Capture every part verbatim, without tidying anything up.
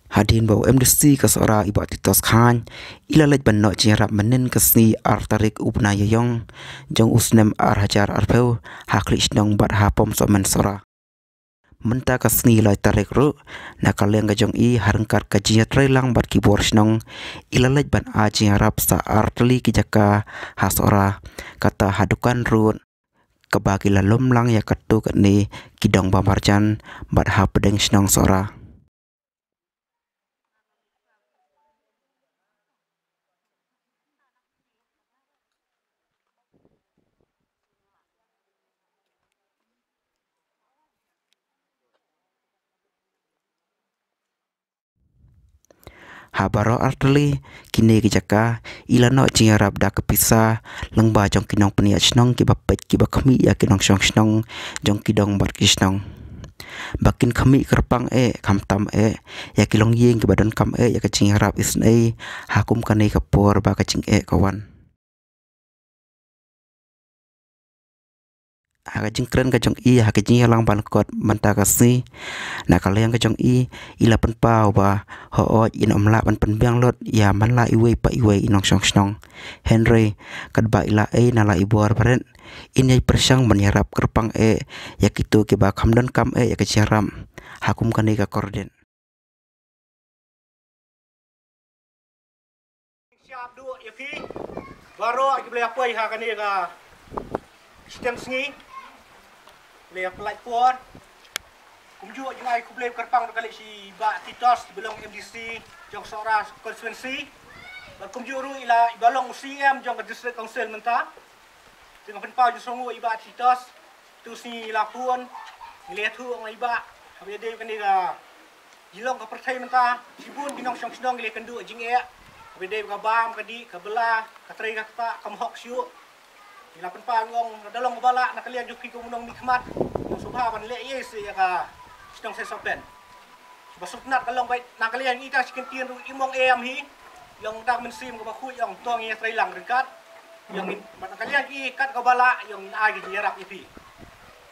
Hadien ba u M D C ka Sohra i Bah Titos Khain i la leit ban noh jingïarap mynnin ka sngi ar tarik u bnai Ïaïong jong u snem ar hajar arphew ha khlieh shnong bad ha pom sohmynn Sohra. Mynta ka sngi lai tarik ruh, na ka liang ka jong i ha ryngkat ka jingïatreilang bad ki bor shnong, i la leit ban ai jingïarap sa ar tylli ki jaka ha Sohra, kata ha Dukan Road, kaba ki la lum lang ïa katto katne ki dong ba marjan bad ha pdeng shnong Sohra. Ha baroh ar tylli kine ki jaka, i la noh jingïarap da ka pisa lyngba jong ki nongpynïaid shnong kiba peit kiba khmih ïa ki nongshong shnong jong ki dong bad ki shnong. Ba kin khmih kyrpang eh, khamtam eh ïa ki longïing kiba donkam eh ïa ka jingïarap isynei ha kum kane ka por ba ka jingeh ka wan. Ha ka jingkren ka jong i ha ka jingïalang ba lyngkot mynta ka sngi, na ka liang ka jong i, i la pynpaw ba hooid, ïa ym lah ban pynbiang lut ïa man la iwei pa iwei i nongshong shnong. Hynrei katba i la ei na la i bor barit, in ïai pyrshang ban ïarap kyrpang eh ïa kito kiba kham donkam eh ïa ka jingïarap ha kum kane ka kordit. Shap duh ïa phi baroh kiba la poi ha kane ka shiteng sngi, la pyllait por. Kumjuh jong nga ai khublei kyrpang ruh kali sha i Bah Titos ba long M D C jong Sohra constituency. Bad kumjuh ruh i la, i ba long u C M jong ka District Council mynta. Te nga pynpaw jingsngewnguh i Bah Titos, tu sngi la pun, ngi la ïathuh ong i Bah, haba ïadei kane ka jinglong ka pyrthei mynta, shibun ki nongshong shnong ngi la kynduh jingeh, haba ïadei ka bam, ka dih, ka bylla, ka trei ka ktah, kam hok shuh. Ngi la pynpaw ong, lada long kaba lah na ka liang jong phi kum u nongmihkhmat, ong sngewbha ban leh ei ei seh ïa ka shnong Saisopen. Ba sngewtynnat ka long ba na ka liang ita shi kyntien ruh im ong em hi. Ïa ong da ka mynsiem kaba khuid ïa ong to ngi ïatreilang ryngkat. Ïa ong ba na ka liang i kat kaba lah ïa ong ai ka jingïarap ïa phi.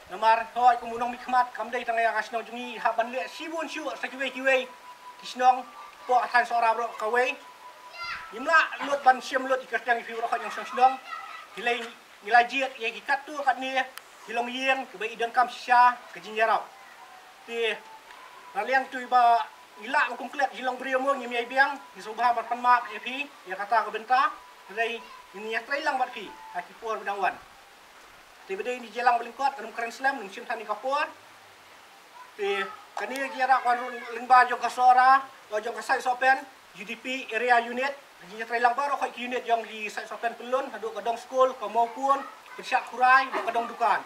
Namar hooid kum u nongmihkhmat kam dei tang ïa ka shnong jong ngi, hap ban leh shibun shuh sa kiwei kiwei ki shnong hapoh ka thaiñ Sohra baroh kawei. Ngim lah lut ban shim lut ïa ki kyrteng ïa phi baroh hooid ïa ong shnong shnong. Ki lei Ngi la jied ïa ki katto katne ki longïing kiba i donkam shisha ka jingïarap. Te na liang tu ba ngi lah kum klet jinglong briew mo ngim ïai biang, ngi sngewbha ban pan map ïa phi ïa kata ka bynta. Hynrei ngin ïatreilang bad phi ha ki por ba dang wan. Te ba dei ngi jia lang ba lyngkot, ngam kren slem, ngam shim than ïa ka por. Te kane ka jingïarap ka wan ruh lyngba jong ka Sohra, ka jong ka Saisopen, U D P Area Unit, ka jingïatreilang baroh ki unit jong ki Saisopen Pyllun, haduh ka dong skul, ka Mawpun, Pyrshah Khurai, bad ka dong dukan.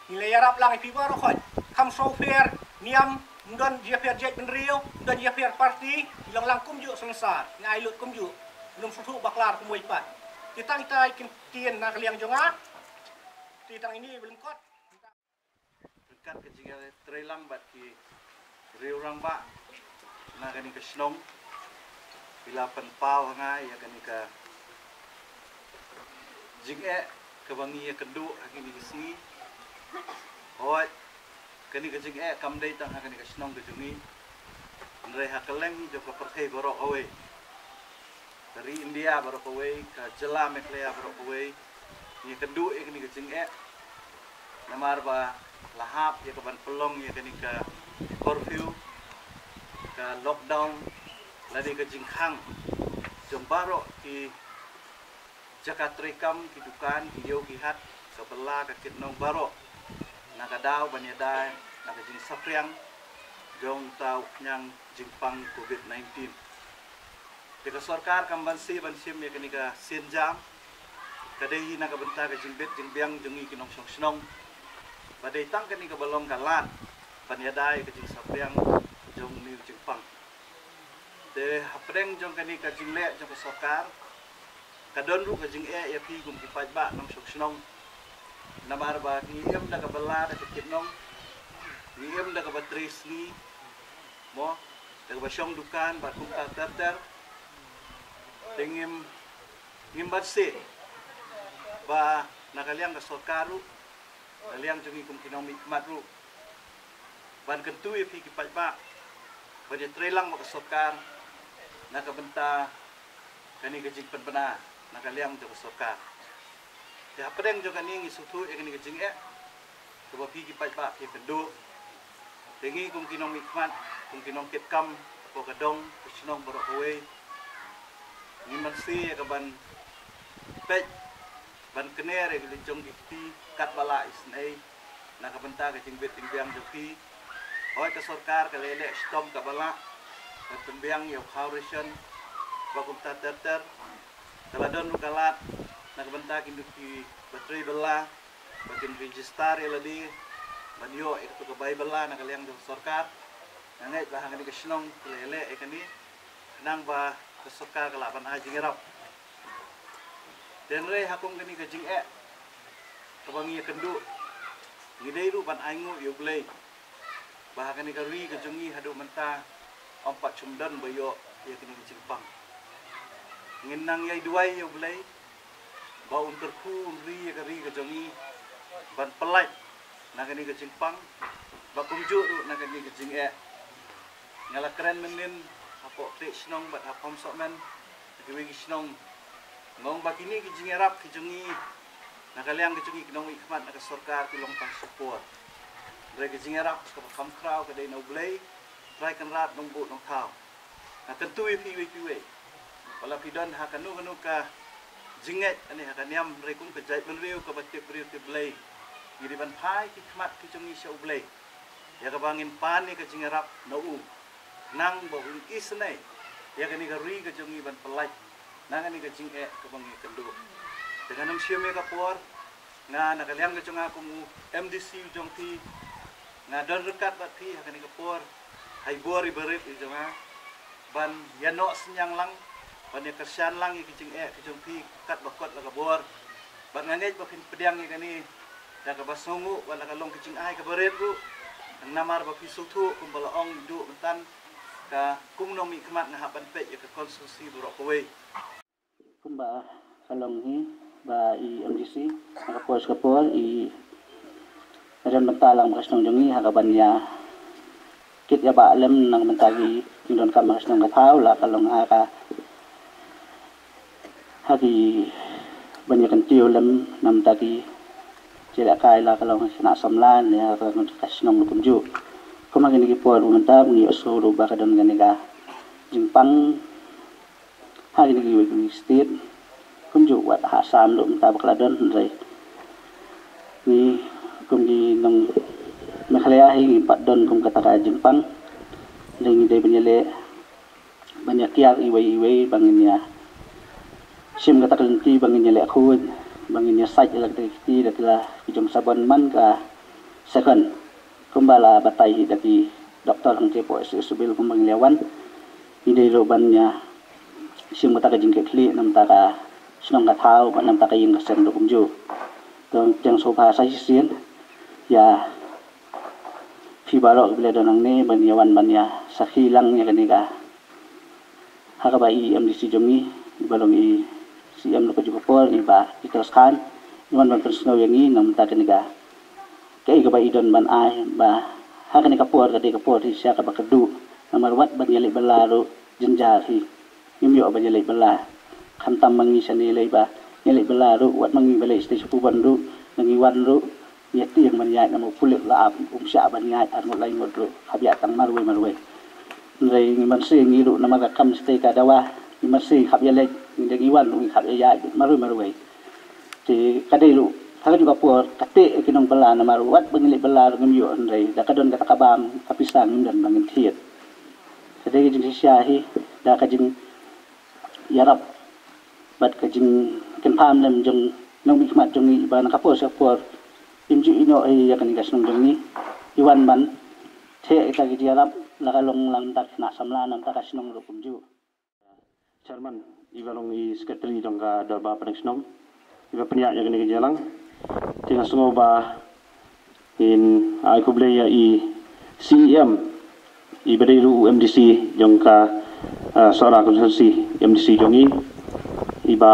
Ngi la ïarap lang ïa phi baroh, kham sngewpher niam, ym don jingïapher jaitbynriew, ym don jingïapher party, ngi long lang kumjuh synsar, ngi ai lut kumjuh, ym sngewthuh bakla kumwei pat. Te tang ita i kyntien na ka liang jong nga. Te tang ine ba lyngkot. Ryngkat ka jingïatreilang bad ki riew rangbah na kane ka shnong, ki la pynpaw ha nga ïa kane ka jingeh kaba ngi ïakynduh ha kine ki sngi. Hooid, kane ka jingeh kam dei tang ha kane ka shnong ka jong ngi, hynrei ha kylleng jong ka pyrthei baroh kawei, ka ri India baroh kawei, ka jylla Meghalaya baroh kawei, ngi ïakynduh ïa kane ka jingeh. Namar ba la hap ïa ka ban pynlong ïa kane ka curfew, ka lockdown, lane ka jingkhang jong baroh ki jaka treikam, ki dukan, ki ïew ki hat, ka bylla ka kitnong baroh, na ka daw ban ïada na ka jingsaphriang jong uta u khñiang jingpang covid nineteen. Te ka sorkar kam banse ban shim ïa kane ka sienjam, ka dei hi na ka bynta ka jingbit jingbiang jong ngi ki nongshong shnong, ba dei tang kane kaba long ka lad ban ïada ïa ka jingsaphriang jong une u jingpang. Te hapdeng jong kane ka jingleh jong ka sorkar, ka don ruh ka jingeh ïa phi kum ki paidbah nongshong shnong. Namar ba ngi im da ka bylla da ka kitnong, ngi im da kaba trei sngi, mo, da kaba shong dukan bad kumta ter ter. Te ngim, ngim banse ba na ka liang ka sorkar ruh, na liang jong ngi kum ki nongmihkhmat ruh, ban kyntu ïa phi ki paidbah, ba ïatreilang bad ka sorkar na ka bynta kane ka jingpynbna na ka liang jong ka sorkar. Te hapdeng jong kane ngi sngewthuh ïa kane ka jingeh kaba phi ki paidbah phi ïakynduh. Te ngi kum ki nongmihkhmat, kum ki nongkitkam hapoh ka dong ka shnong baroh kawei, ngi mynsi ïa ka ban peit ban kner ïa ka liang jong ki kti katba lah isynei na ka bynta ka jingbit jingbiang jong phi. Hooid, ka sorkar ka leh leh shitom katba lah ban pynbiang ïa u khaw ration ba kumta ter ter. Ka la don ruh ka lad na ka bynta kino kiba trei bylla ba kin register ïa lade ban ïoh ïa kato ka bai bylla na ka liang jong ka sorkar. Nga ngeit ba ha kane ka shnong ki leh leh ïa kane khnang ba ka sorkar ka lah ban ai jingïarap. Te hynrei ha kum kane ka jingeh kaba ngi ïakynduh, ngi dei ruh ban ainguh ïa U Blei ba ha kane ka ri ka jong ngi haduh mynta ym pat shym don ba ïoh ïa kane ka jingpang. Ngin nang ïai duwai ïa U Blei ba un kyrkhu un ri ïa ka ri ka jong ngi ban pyllait na kane ka jingpang, ba kumjuh ruh na kane ka jingeh. Nga la kren mynnin hapoh Khliehnarpheng bad ha Khamsohmen, ha kiwei ki shnong. Nga ong ba kine ki jingïarap ki jong ngi na ka liang ki jong ngi ki nongmihkhmat na ka sorkar ki long tang shipor. Hynrei ki jingïarap kaba kham khraw ka dei na U Blei Trai Kynrad Nongbuh Nongthaw. Nga kyntu ïa phi iwei pa iwei, wat la phi don ha kano kano ka jingngeit ne ha ka niam, hynrei kum ka jaitbynriew kaba tip briew tip Blei, ngi dei ban phai ki khmat ki jong ngi sha U Blei ïa kaba ngin pan ïa ka jingïarap na u, khnang ba un isynei ïa kane ka ri ka jong ngi ban pyllait na kane ka jingeh kaba ngi ïakynduh. Te ngan ym shim ïa ka por, nga na ka liang ka jong nga kum u M D C u jong phi, nga don ryngkat bad phi ha kane ka por, ha i bor i barit i jong nga, ban ïanoh synñiang lang, ban ïakyrshan lang ïa ki jingeh ki jong phi katba kot la ka bor. Bad nga ngeit ba phin pdiang ïa kane da kaba sngewnguh, wat la ka long ka jingai kaba rit ruh, namar ba phi sngewthuh kumba la ong i Duh mynta, ka kum u nongmihkhmat nga hap ban peit ïa ka constituency baroh kawei. Kumba ka long hi ba i M D C ha ka por sha ka por i ïadon bynta lang bad ka shnong jong ngi ha ka ban ïa kit ïa ba lem na ka bynta ki jingdonkam ha ka shnong ka thaw, la ka long ha ka ha ki ban ïa kyntiew lem na ka bynta ki jingïalehkai, la ka long ha ka khynnah samla ne ha ka shnong ruh kumjuh. Kum ha kine ki por mynta ngi ïohsngew ruh ba ka don kane ka jingpang ha kine kiwei ki state kumjuh, wat ha Assam ruh mynta ba ka la don, hynrei ngi kum ki nong Meghalaya hi ngim pat don kum kata ka jingpang. Hynrei ngi dei ban ïaleh ban ïa kiar iwei iwei ba ngin ïa shim kata ka lynti ba ngin ïaleh khuid, ba ngin ïa sait ïa la kata ka kti da ki la ki jong sabon man ka second. Kumba la batai hi da ki doktor hangtei hapoh S C S Civil, kumba ngi la wan, ngi dei ruh ban ïa shim kata ka jingkitkhlieh na bynta ka shnong ka thaw bad na bynta ka ïing ka sem ruh kumjuh. To pdiang sngewbha sa shisien ïa phi baroh kiba la don hangne ban ïa wan ban ïa sakhi lang ïa kane ka, ha kaba i M D C jong ngi, iba long i C M ruh kajuh ka por, i Bah Peters Khan, i wan ban pynsngew ïa ngi na bynta kane ka kaei kaba i don ban ai, ba ha kane ka por ka dei ka por hi sha kaba kyrduh, namar wat ban ïaleh bylla ruh jynjar hi. Ngim ïoh ban ïaleh bylla. Khamtam ma ngi shane lei ba ïaleh bylla ruh, wat ma ngi ba leh shatei shapubon ruh, ngi wan ruh, ïa tieng ban ïaid, namar u pulit la ap, um shah ban ïaid ar ngut lai ngut ruh, hap ïaid tang marwei marwei. Hynrei ngi mynsiem ngi ruh namar ka kam shatei ka dawa, ngi mynsiem hap ïaleit, ngi dang ngi wan ruh ngi hap ïaid marwei marwei. Te ka dei ruh ha kajuh ka por ka teh ki nongbylla, namar wat ba ngi leit bylla ruh ngim ïoh, hynrei da ka don kata ka bam ka pisa ngim don ba ngin thied. Ka dei ka jingshisha hi da ka jing ïarap bad ka jingkynpham lem jong nongmihkhmat jong ngi ba na ka por sha ka por im ju ïehnoh ïa kane ka shnong jong ngi, i wan ban theh ïa ka jingïarap, la ka long na bynta ka khynnah samla, na bynta ka shnong ruh kumjuh. Chairman, iba long i secretary jong ka dorbar pdeng shnong, iba pynïaid ïa kane ka jingïalang. Te nga sngew ba ngin ai khublei ïa i C E M, iba dei ruh u M D C jong ka, ah, Sohra constituency, M D C jong i, iba,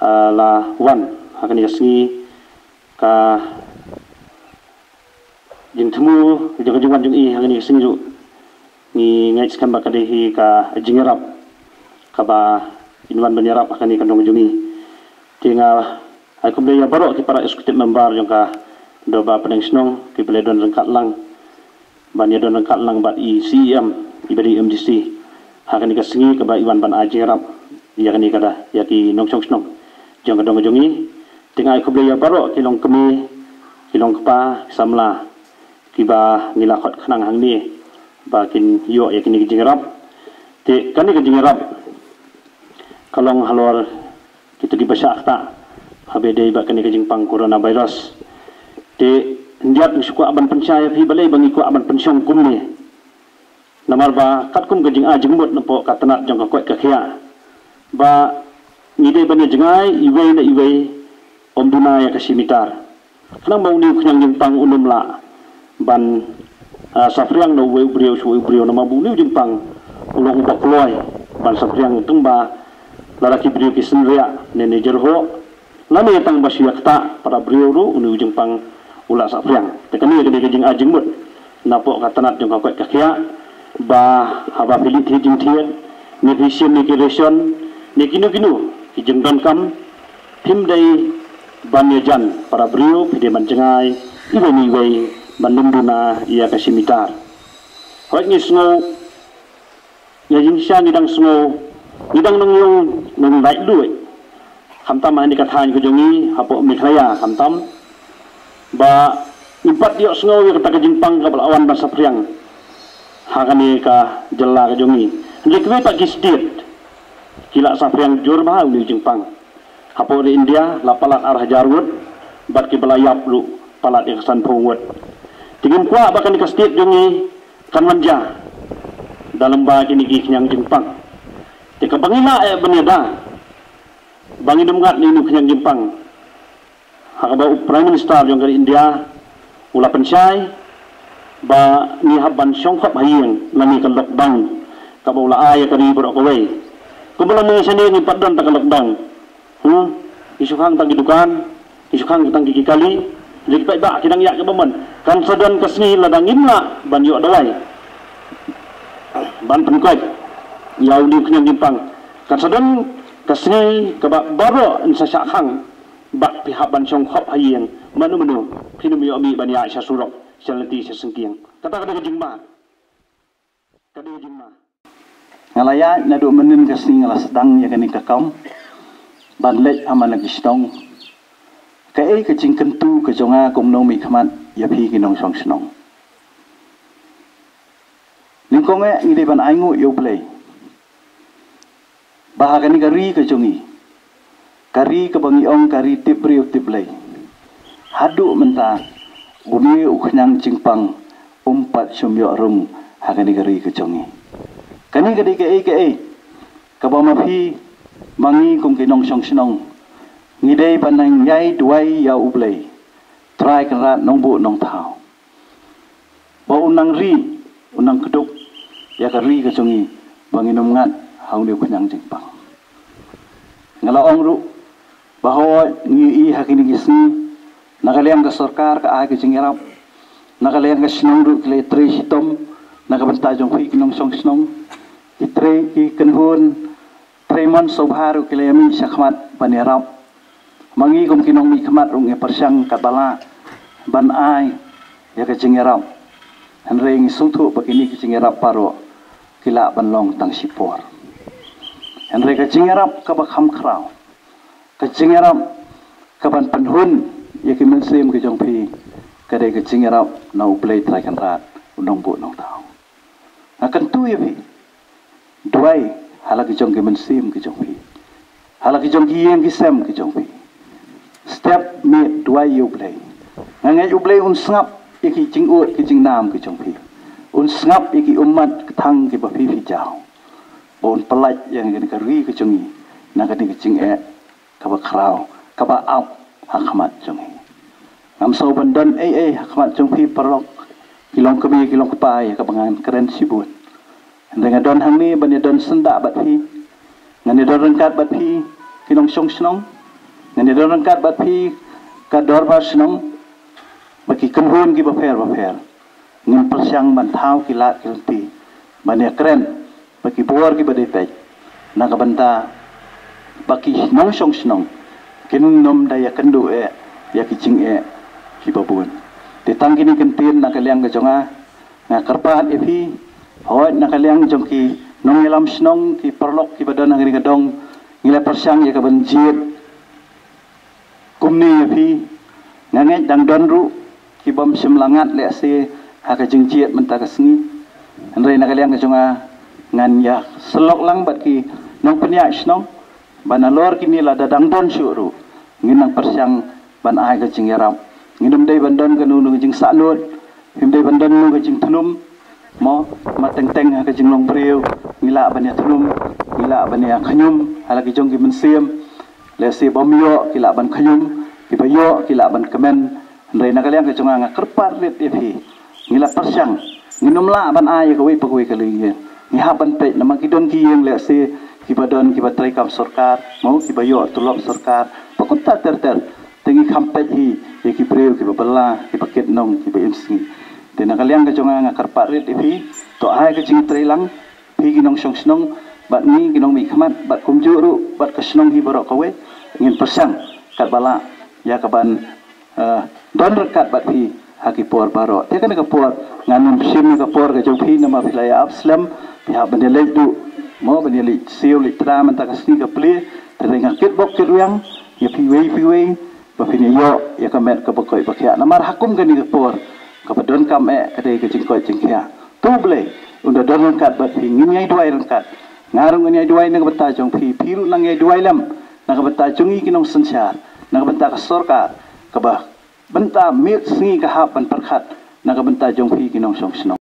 ah, la wan ha kane ka sngi, ka jingthmu jong ka jingwan jong i ha kane ka sngi ruh Ngi ngeit skhem ba ka dei hi ka jingïarap kaba in wan ban ïarap ha kane ka dong jong ngi. Te nga ai khublei ïa baroh ki para executive member jong ka Dorbar Pdeng Shnong kiba la don ryngkat lang ban ïa don ryngkat lang bad i C E M iba dei M D C ha kane ka sngi kaba i wan ban ai jingïarap ïa kane ka da ïa ki nongshong shnong jong ka dong jong ngi. Te nga ai khublei ïa baroh ki longkmie, ki longkpa, ki samla kiba ngi la khot khnang hangne ba kin ïoh ïa kine ki jingïarap. Te kane ka jingïarap ka long halor kito kiba shah ktah haba dei bad kane ka jingpang coronavirus. Te hynrei ngi shu kwah ban pynshai ïa phi balei ba ngi kwah ban pynshong kumne. Namar ba katkum ka jingai jingmut napoh ka tnat jong ka koit ka khiah ba ngi dei ban ïa jngai iwei na iwei ym duna ïa ka shi mitar. Khnang ba une u khñiang jingpang un ym lah ban, ah, saphriang na uwei u briew sha uwei u briew, namar ba une u jingpang u long uba kloi ban saphriang, tang ba lada ki briew ki synriah ne ne jyrhoh lane tang ba shu ïa ktah para briew ruh une u jingpang u lah saphriang. Te kane ka dei ka jingai jingmut napoh ka tnat jong ka koit ka khiah ba haba phi leit thied jingthied ne phi shim ne ki ration ne kino kino ki jingdonkam, phim dei ban ïajan para briew, phi dei ban jngai iwei na iwei ban ym duna ïa ka shi mitar. Hooid ngi sngew, ïa jingshisha ngi dang sngew, ngi dang nongïong nonglaitluid, khamtam ha kane ka thaiñ ka jong ngi hapoh Meghalaya, khamtam ba ngim pat ïohsngew ïa kata ka jingpang kaba la wan ban saphriang ha kane ka jylla ka jong ngi. Hynrei kiwei pat ki state ki la saphriang jur bha une u jingpang. Hapoh ri India la palat ar hajar ngut bad kiba la ïap ruh palat ïa ka sanphew ngut. Te ngim kwah ba kane ka state jong ngi kan wan jia da lyngba kine ki khñiang jingpang. Te kaba ngi lah eh ban ïada ba ngin ym ngat ïa une u khñiang jingpang, ha kaba u Prime Minister jong ka ri India u la pynshai ba ngi hap ban shong khop ha ïing lane ka lockdown kaba u la ai ïa ka ri baroh kawei. Kumba la mynshwa ngi pat don ta ka lockdown. Hmm? Ki shu khang tang ki dukan, ki shu khang tang ki, ki kali, ki paidbah ki dang ïaid kiba mon. Kan sa don ka sngi lada ngim lah ban ïoh dawai ban pynkoit ïa une u khñiang jingpang. Kan sa don ka sngi kaba baroh yn sa shah khang ba phi hap ban shong khop ha ïing, mano mano phin ym ïoh mih ban ïaid sha surok, sha lynti sha syngkien. Kata ka dei ka jingma. Ka dei ka jingma. Nga la ïaid naduh mynnin ka sngi nga la sdang ïa kane ka kam ban leit ha man la ki shnong. Kaei ka jingkyntu ka jong nga kum u nongmihkhmat ïa phi ki nongshong shnong? Nyngkong eh ngi dei ban ainguh ïa U Blei ba ha kane ka ri ka jong ngi, ka ri kaba ngi ong ka ri tip briew tip Blei, haduh mynta une u khñiang jingpang um pat shym ïoh rung ha kane ka ri ka jong ngi. Kane ka dei kaei kaei kaba ma phi ma ngi kum ki nongshong shnong ngi dei ban nang ïai duwai ïa U Blei Trai Kynrad Nongbuh Nongthaw ba un nang ri, un nang kdup ïa ka ri ka jong ngi ba ngin ym ngat ha une u khñiang jingpang. Nga la ong ruh ba hooid ngi ïohi ha kine ki sngi na ka liang ka sorkar ka ai ka jingïarap, na ka liang ka shnong ruh ki la trei shitom na ka bynta jong phi ki nongshong shnong, ki trei ki kynhun trei mon sngewbha ruh ki la ïa mih shakhmat ban ïarap. Ma ngi kum ki nongmihkhmat ruh ngi pyrshang katba lah ban ai ïa ka jingïarap. Hynrei ngi sngewthuh ba kine ki jingïarap baroh ki lah ban long tang shipor. Hynrei ka jingïarap kaba kham khraw, ka jingïarap kaban pynhun ïa ki mynsiem ki jong phi, ka dei ka jingïarap na U Blei Trai Kynrad u Nongbuh Nongthaw. Nga kyntu ïa phi, duwai ha la ki jong ki mynsiem ki jong phi, ha la ki jong ki ïing ki sem ki jong phi. Step miet duwai ïa U Blei. Nga ngeit U Blei un sngap ïa ki jingud ki jingnam ki jong phi, un sngap ïa ki ummat kthang kiba phi phi jaw, ba un pyllait ïa kane ka ri ka jong ngi na kane ka jingeh kaba khraw kaba ap ha khmat jong ngi. Ngam sngew ban don ei ei ha khmat jong phi paralok ki longkmie ki longkpa ïa kaba ngan kren shibun. Hynrei nga don hangne ban ïa don syndah bad phi, ngan ïa don ryngkat bad phi ki nongshong shnong, ngan ïa don ryngkat bad phi ka dorbar shnong bad ki kynhun kiba pher ba pher. Ngin pyrshang ban thaw ki lad ki lynti ban ïakren ba ki bor kiba dei peit na ka bynta ba ki nongshong shnong kin nym da ïakynduh eh ïa ki jingeh kiba bun. Te tang kine ki kyntien na ka liang ka jong nga, nga kyrpad ïa phi, hooid na ka liang jong ki nongïalam shnong, ki paralok kiba don ha kane ka dong, ngi la pyrshang ïa ka ban jied kumne ïa phi. Nga ngeit dang don ruh ki bym shym la ngat lehse ha ka jingjied mynta ka sngi. Hynrei na ka liang ka jong nga, ngan ïa syllok lang bad ki nongpynïaid shnong ba nalor kine lada dang don shuh ruh, ngin nang pyrshang ban ai ka jingïarap. Ngin ym dei ban don kano kano ka jingsahnud, ngin ym dei ban don kano ka jingthnum, mo, ma teng teng ha ka jinglong briew ngi lah ban ïathnum, ngi lah ban ïakhñium ha la ki jong ki mynsiem. Lehse bym ïoh ki lah ban khñium, kiba ïoh ki lah ban kmen. Hynrei na ka liang ka jong nga, nga kyrpad rit ïa phi, ngi la pyrshang, ngin ym lah ban ai ïa kawei pa kawei ka lyngngoh. Ngi hap ban peit namar ki don ki ïing lehse kiba don kiba treikam sorkar, mo, kiba ïoh tulop sorkar, ba kumta ter ter. Te ngi kham peit hi ïa ki briew kiba bylla, kiba kit nong, kiba im sngi. Te na ka liang ka jong nga, nga kyrpad rit ïa phi, to ai ka jingtreilang, phi ki nongshong shnong bad ngi ki nongmihkhmat bad kumjuh ruh bad ka shnong hi baroh kawei, ngin pyrshang katba lah ïa ka ban, eh, don ryngkat bad phi ha ki por baroh. Te kane ka por ngan ym shim ïa ka por ka jong phi namar phi la ïa ap slem, phi hap ban ïaleit duh, mo, ban ïaleit siew leit trai mynta ka sngi ka plie. Te nga kitbok kitrwiang ïa phi wei phi wei ba phin ïoh ïa ka met kaba koit ba khiah. Namar ha kum kane ka por kaba donkam eh ka dei ka jingkoit jingkhiah. To U Blei un da don ryngkat bad phi, ngin ïai duwai ryngkat. Nga ruh ngan ïai duwai na ka bynta jong phi, phi ruh nang ïai duwai lem na ka bynta jong ngi ki nongsynshar, na ka bynta ka sorkar, kaba bynta miet sngi ka hap ban pyrkhat na ka bynta jong phi ki nongshong shnong.